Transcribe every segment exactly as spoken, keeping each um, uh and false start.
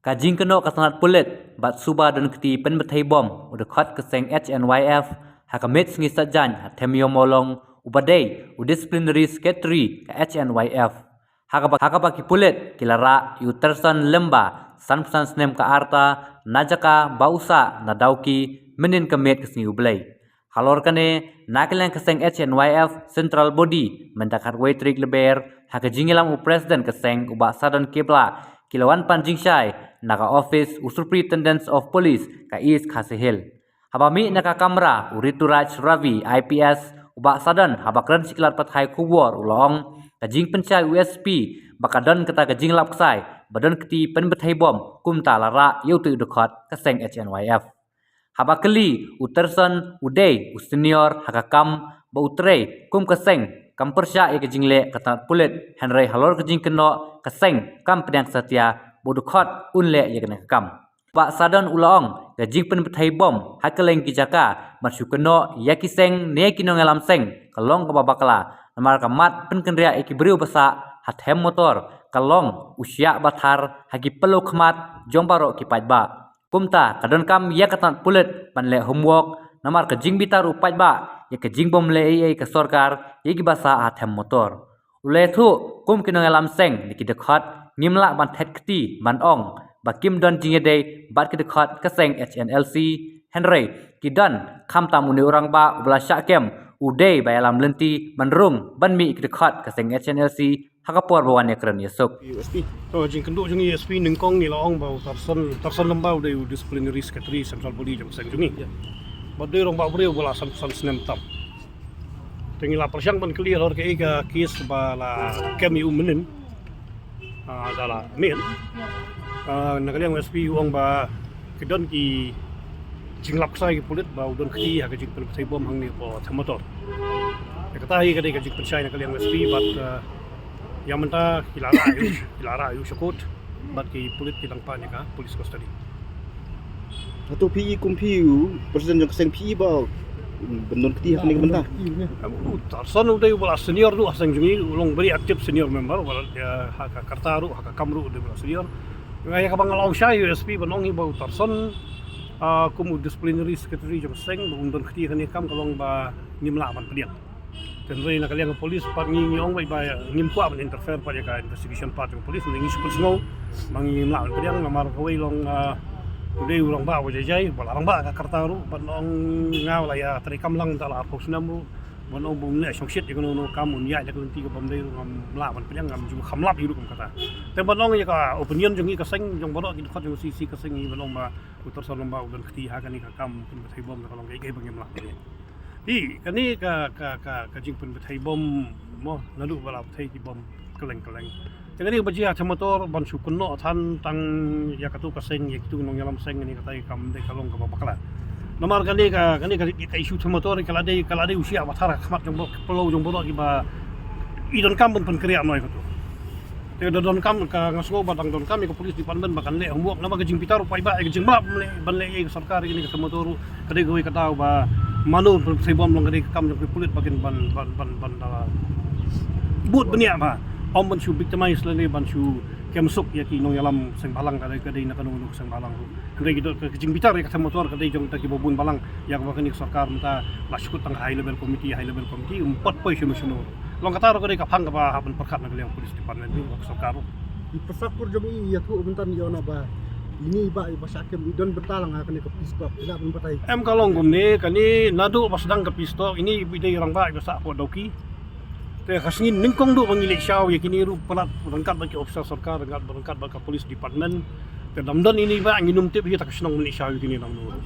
Ka jingkynnoh ka tnat pulit bad suba don kti pynbthei bom u dkhot ka seng H N Y F ha ka miet sngi Saitjaiñ ha Them Ïew Mawlong, uba dei u Disciplinary Secretary ka H N Y F. Ha kaba, ha kaba ki pulit ki la rah ïa u Terson Lymba, sanphew san snem ka rta, na jaka ba u sah na Dawki, mynnin ka miet ka sngi U Blei. Halor kane, na ka liang ka seng H N Y F Central Body, mynta khatwei tarik Lber, ha ka jingïalam u President ka seng u Bah Sadon Kebla, ki la wan pan jingshai na ka office u Superintendent of Police ka East Khasi Hills. Haba mih na ka kamra u Rituraj Ravi, I P S, u Bah Sadon, haba kren sha ki lad pathai khubor u la ong, ka jingpynshai u S P ba ka don kata ka jinglap ksai ba don kti pynbthei bom, kumta la rah ïa uta u dkhot ka seng H N Y F. Haba kylli u Terson, u dei u senior ha ka kam, ba u trei kum ka seng, kam pyrshah ïa ka jingleh ka tnat pulit, hynrei halor ka jingkynnoh ka seng kam pdiang satia ba u dkhot un leh ïa kane ka kam. Bah Sadon u la ong, ka jingpynbthei bom ha kylleng ki jaka ban shu kynnoh ïa ki seng ne ïa ki nongïalam seng ka long kaba bakla, namar ka mat pynkynriah ïa ki briew ba sah ha them motor ka long u shiah ba thar ha ki pyllew khmat jong baroh ki paidbah. Kumta ka donkam ïa ka tnat pulit ban leh homework, namar ka jingbitar u paidbah ïa ka jingbym leh ei ei ka sorkar ïa kiba sah ha them motor. U la ïathuh, kum ki nongïalam seng ne ki dkhot, ngim lah ban thet kti ban ong ba kim don jingïadei bad ki dkhot ka seng H N L C, hynrei ki don, khamtam une u rangbah uba la shah kem, u dei ba ïalam lynti ban rung ban mih ki dkhot ka seng H N L C ha ka por ba wan ïakren ïasuk. U S P. To, jingkynduh jong ngi, U S P, nyngkong ngi la ong ba u Terson, Terson Lymba u dei u Disciplinary Secretary Central Body jong ka seng jong ngi. Ba dei u rangbah briew ba la san, san snem tam. Te ngi la pyrshang ban kylli halor kaei ka case ba la kem ïa u mynnin. Ah, da la mih. Ah, na ka liang U S P u ong ba ki don ki jinglap ksai ki pulit ba u don kti ha ka jingpynbthei bom hangne hapoh them motor. Te kata hi ka dei ka jingpynshai na ka liang U S P bad, ah, ïa mynta ki la rah ïa u, ki la rah ïa u sha court bad ki pulit ki dang pan ïa ka police custody. Hato phi i kum phi u president jong ka seng phi i ba, mm, ban don kti ha kane ka bynta? Em, u Terson u dei uba la senior ruh ha seng jong ngi, u long very active senior member, uba la, eh, ha ka karta ruh, ha ka kam ruh u dei uba la senior. Nga ïa kaba nga la ong shai U S P ban ong hi ba u Terson, ah, kum u disciplinary secretary jong ka seng, ba un don kti ha kane ka kam ka long ba ngim lah ban pdiang. Hynrei na ka liang ka police pat ngi, ngi ong beit ba ngim kwah ban interfere pat ïa ka investigation part jong ka police, ngi shu pynsngew ba ngim lah ban pdiang namar kawei long, ah, u dei u rangbah uba jai jai, ba la rangbah ka karta ruh, ban ong nga la ïa treikam lang mynta la arphew snem ruh, ban ong ba un leh shongshit ïa kano kano ka kam, un ïaid da ka lynti kaba ym dei ruh ngam lah ban pdiang, ngam ju kham lap ïa u ruh kum kata. Te ban ong ïa ka opinion jong ngi ka seng jong baroh ki dkhot jong C C ka seng ngi ban ong ba u Terson Lymba u don kti ha kane ka kam pynbthei bom, ka long kaei kaei ba ngim lah ban ïa. Hi, kane ka, ka, ka, ka jingpynbthei bom mo, naduh ba la bthei ki bom kylleng kylleng. Te kane kaba jia ha them motor ban shu kynnoh than tang ïa katu ka seng, ïa kitu ki nongïalam seng, kane katai kam dei ka long kaba bakla. Namar kane ka, kane ka, ka issue them motor ka la dei, ka la dei u shiah ba thar ha khmat jong baroh, pyllew jong baroh kiba i donkam ban pynkynriah noh ïa katu. Te da donkam, ka nga sngew ba dang donkam ïa ka police department ba kan leh homework, namar ka jingbitar u paidbah ïa ka jingmlak ban leh, ban leh ïa ka sorkar ïa kane ka them motor ruh ka dei kawei ka daw ba mano ban pynbthei bom, long ka dei ka kam jong ki pulit ba kin ban, ban, ban, ban da bud bniah ba ym ban shu victimize lane ban shu kem suk ïa ki nongïalam seng bhalang, ka dei, ka dei na kano kano ka seng bhalang ruh. Hynrei ki don ka jingbitar ïa ka them motor ka dei jong kita kiba bun balang, ïa kaba kane ka sorkar mynta la shu kut tang high level committee, high level committee, um pat poi shano shano. Long kata ruh ka dei ka phang kaba hap ban pyrkhat na ka liang police department ne ka sorkar ruh. Ki pyrshah kur jong i ïathuh mynta ïa u na ba ini ba, ba shah kem i don bynta lang ha kane ka peace talk, ina ban batai. Em, ka long kumne, kane naduh ba sdang ka peace talk, ini i dei rangbah iba sah hapoh Dawki. Te ka sngi nyngkong duh ba ngi leit shaw ïa kine ruh palat ryngkat bad ki officer sorkar, ryngkat, ryngkat bad ka police department. Te dam don ini ba ngi nym tip hi ta ka shnong ban leit shaw ïa kine dam don.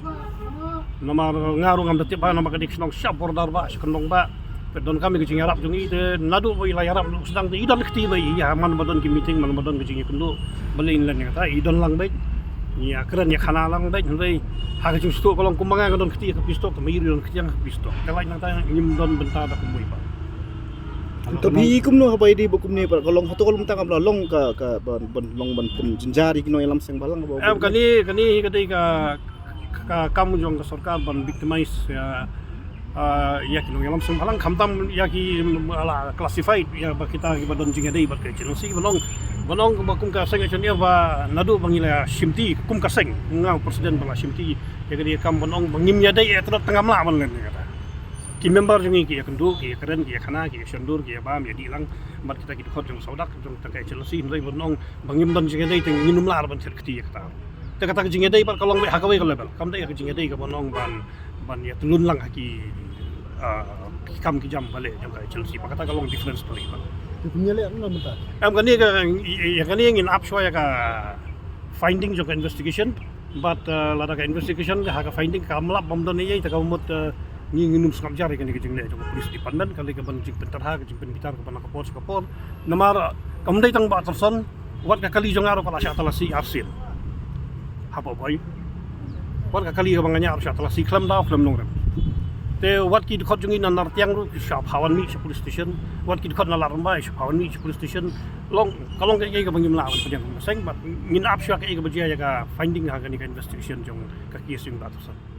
Namar nga ruh ngam da tip ba namar ka dei ka shnong sha border ba, sha kyndong ba. Te donkam ïa ka jingïarap jong i, te naduh ba i la ïarap ruh sdang te i don kti ba i, ïa man ba don ki meeting, man ba don ka jingïakynduh. Balei in len ïa kata, i don lang beit. Ïa kren ïa khana lang beit, hynrei ha ka jingsngewthuh ka long kumba nga nga don kti ha ka peace talk, te ma i ruh i don kti ha ka peace talk. Te lait nangta ngim don bynta da kumwei ba. To phi i kumno haba i dei ba kumne ba ka long, hato ka long tang ba long ka, ka ban, ban long ban pynjynjar ïa ki nongïalam seng bhalang ba. Em, kane, kane hi ka dei ka, ka kam jong ka sorkar ban victimize ïa, ah, ïa ki nongïalam seng bhalang, khamtam ïa ki, ah, la classified ïa ba kita kiba don jingïadei bad ka agency ba long Ban ong ba kum ka seng election ïa ba naduh ba ngi la shimti kum ka seng, nga u president ba la shimti ïa kane ka kam, ban ong ba ngim ïadei ïa ka, tang ngam lah ban len ïa kata. Ki member jong ngi ki ïakynduh, ki ïakren, ki ïakhana, ki ïashondur, ki ïabam, ïadih lang bad kita ki dkhot jong sawdong jong tang ka H L C, hynrei ban ong ba ngim don jingïadei, te ngin ym lah ban thied kti ïa kata. Te kata ka jingïadei pat ka long beit ha kawei ka level, kam dei ka jingïadei ka ban ong ban ban ïatylun lang ha ki, ah, ki kam ki jam ba leh jong ka H L C, ba kata ka long difference pali ba. Te pynïaleh na mynta. Em, kane ka, ïa kane ngin ap shuwa ïa ka finding jong ka investigation, but, ah, lada ka investigation ha ka finding kam lap, bym don ei ei, te ka mut, ah, ngi ngin ym sngap jar ïa kane ka jingleh jong ka police department, ka lei ka ban jingpyntarha, ka jingpynbitar ka ban ha ka por sha ka por. Namar kam dei tang Bah Tyrson, wat ka kali jong nga ruh ka la shah talasi arsien hapoh Bhoi. Wat ka kali kaba nga ñiah ruh shah talasi khlem daw khlem nongrim. Te wat ki dkhot jong ngi na Nartiang ruh ki shah phawan mih sha police station. Wat ki dkhot na Ladrymbai shah phawan mih sha police station. Long, ka long kaei kaei kaba ngim lah ban pdiang kum ka seng, but ngin ap shuwa kaei kaba jia ïa ka finding ha kane ka investigation jong ka case jong Bah Tyrson.